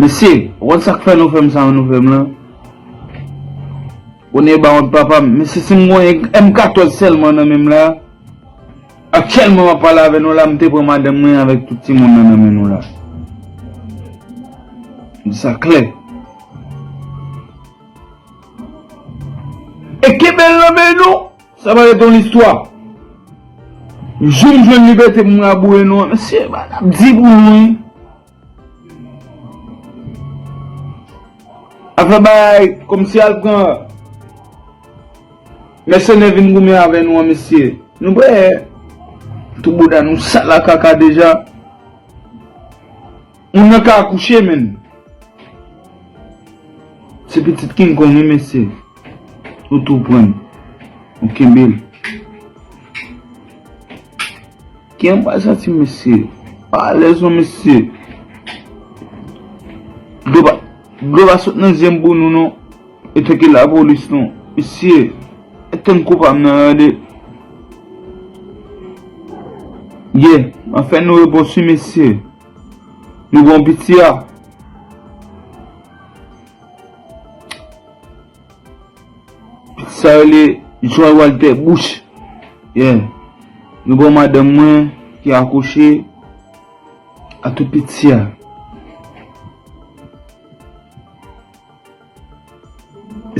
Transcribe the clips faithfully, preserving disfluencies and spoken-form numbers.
Mesye, ou konn sa k fè nou fè m sa nou fè m lan? Konnen ba wont papa m. Mesye, si m gon M katòz sèlman nan men m la, aktyèlman m ap pale avè nou la, m te pran madanm mwen avèk tout timoun nan nan men nou la. M di sa klè. E kenbe l nan men nou, sa va ret yon listwa. Jou m jwenn libète pou m raboure nou an, mesye, bagay ap di pou nou, wi. Afè bagay kòmsi al pran mèsenè vin goumen avè nou an, mesye. Nou prè. Tout bouda nou sal a kaka deja. Moun nan ka akouche, menn. Se pitit King Kong, wi, mesye. Ou tou pran. Ou kenbe l. Ki anba sa ti mesye? Pa alèz non mesye. Dlo pa, dlo pa sot nan zye m pou nou non. E tanke lapolis non. Mesye, e tann koupab nan tande. Yeah, m ap fè nou repons wi mesye. Nou bon piti a. Piti sa rele Joy Walter Bush. Yeah. Nou gon madanm mwen ki akouche a tout piti a.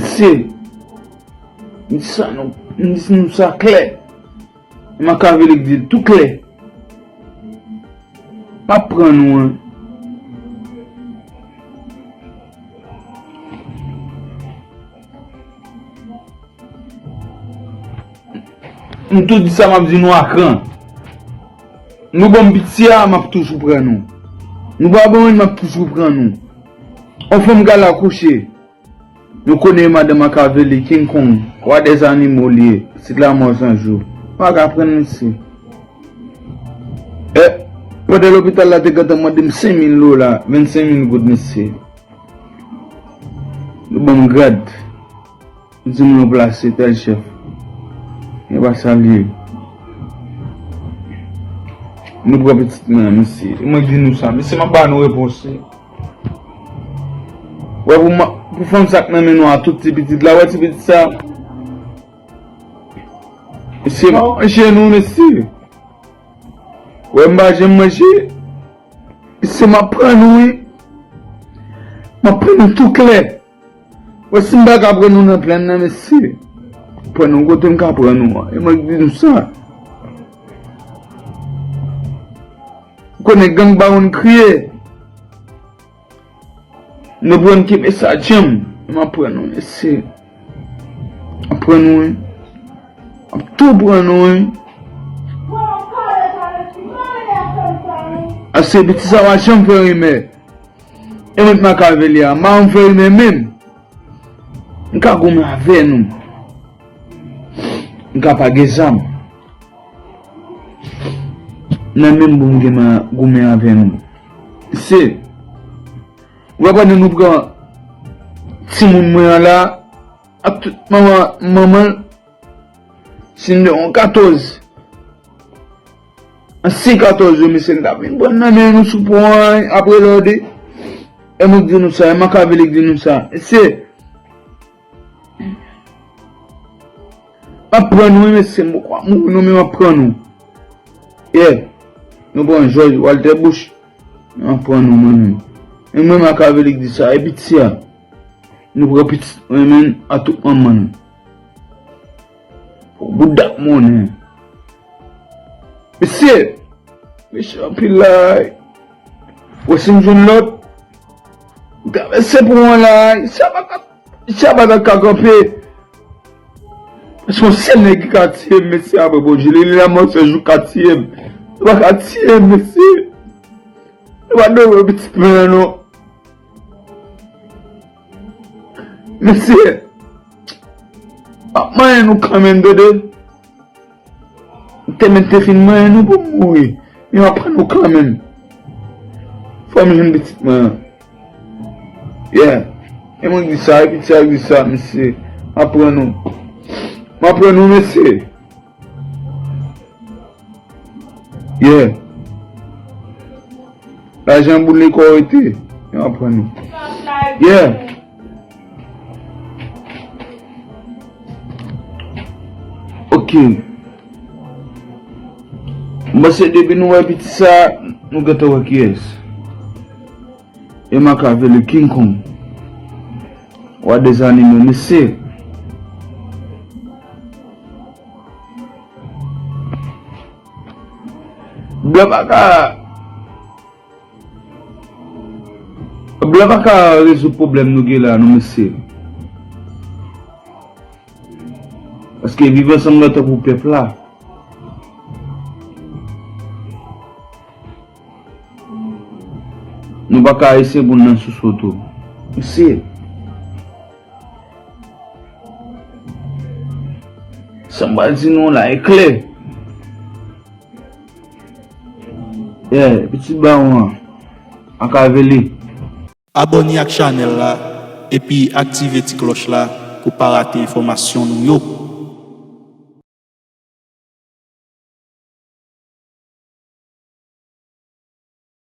Se, m di sa nou, m di nou sa klè. Makaveli di l tou klè. M ap pran nou an. M tou di sa m ap di nou a kran. Nou ban m piti a, m ap toujou pran nou. Nou pa ban m, m ap toujou pran nou. On fanm k al akouche. Nou konnen madan Makaveli, King Kong, wa dèzanimo li ye, pitit lanmò zanjou. Pa ka pran l mesye. E, pandan lopital la te gentan mande m senk mil dola, vennsenk mil goud mesye. Nou ban m grad. Di m nou plase tèl chèf. E pa sa l ye. Nou pran pitit mwen an mesye. E mwen di nou sa, mesye m ap ba nou repons wi. Wè pou, pou fanm sa k nan men nou a tout ti pitit la, wè ti pitit sa. Mesye, m ap manje nou, mesye. Wè m pa janm manje. Mesye, m ap pran nou, wi. M ap pran nou tou klè. Wè si m pa ka pran nou nan plèn nan, mesye. Pran nou kote m ka pran nou an. E mwen k di nou sa. Ou konnen gang pa konn kriye. Nou pran kenbe sa djanm. M ap pran nou, mesye. M ap pran nou, wi. M ap tou pran nou, wi. Ase piti sa pa janm fè rimè. E mwen Makaveli a, m pa janm fè rimè menm. M ka goumen avè nou. M ka pa gen zam. Nan menm pou m gen ma goumen avè nou. Se, ou pa pandan nou pran timoun mwen an la, ak tout manman, manman l, si n te yon katòz. Ansyen katòz yo, mesye, n t ap vin pran nan men nou sou pon an, apre lòde. E mwen k di nou sa, e Makaveli k di nou sa. Mesye, m ap pran nou, wi, mesye, m poko ap mouri non, men m ap pran nou. Yeah. Nou pran Jòj Walter Bush. M ap pran nou, mwen menm. E mwen Makaveli k di sa, e piti a. Nou pran pitit mwen menm a tout manman l. Bouda monnen. Mesye, mesye anpil la. Wè si m jwenn lòt. M travèse pon an la. Sa pa ka, sa pa ta ka kanpe. Se yon sèl nèg ki ka tiye m, mesye, apre Bondye. Li, li lanmò sèl jou ka tiye m. Yo pa ka tiye m, mesye. Yo pa dwe wè pitit mwen an, non. Mesye, m ap manyen nou kanmenm, tande. M te mèt te fin manyen nou pou m mouri. Men m ap pran nou kanmenm. Fò m jwenn pitit mwen an. Yeah. E mwen k di sa, e piti a k di sa, mesye. M ap pran nou. M ap pran nou, mesye. Yeah. Lajan boule kò rete. Yo ap pran nou. Yeah. Ok. M panse depi nou wè piti sa, nou gentan wè kiyès. E Makaveli King Kong. Wa dè zanimo, mesye. Blan pa ka, blan pa ka rezoud pwoblèm nou gen la, non, mesye. Paske viv ansanm nan tankou pèp la. Nou pa ka eseye pou n nan sou soto. Mesye. Sa m pral di nou la, e klè. Yeah, piti bawon an. Makaveli. Abòne ak chanèl la, epi aktive ti klòch la pou pa rate enfòmasyon nou yo.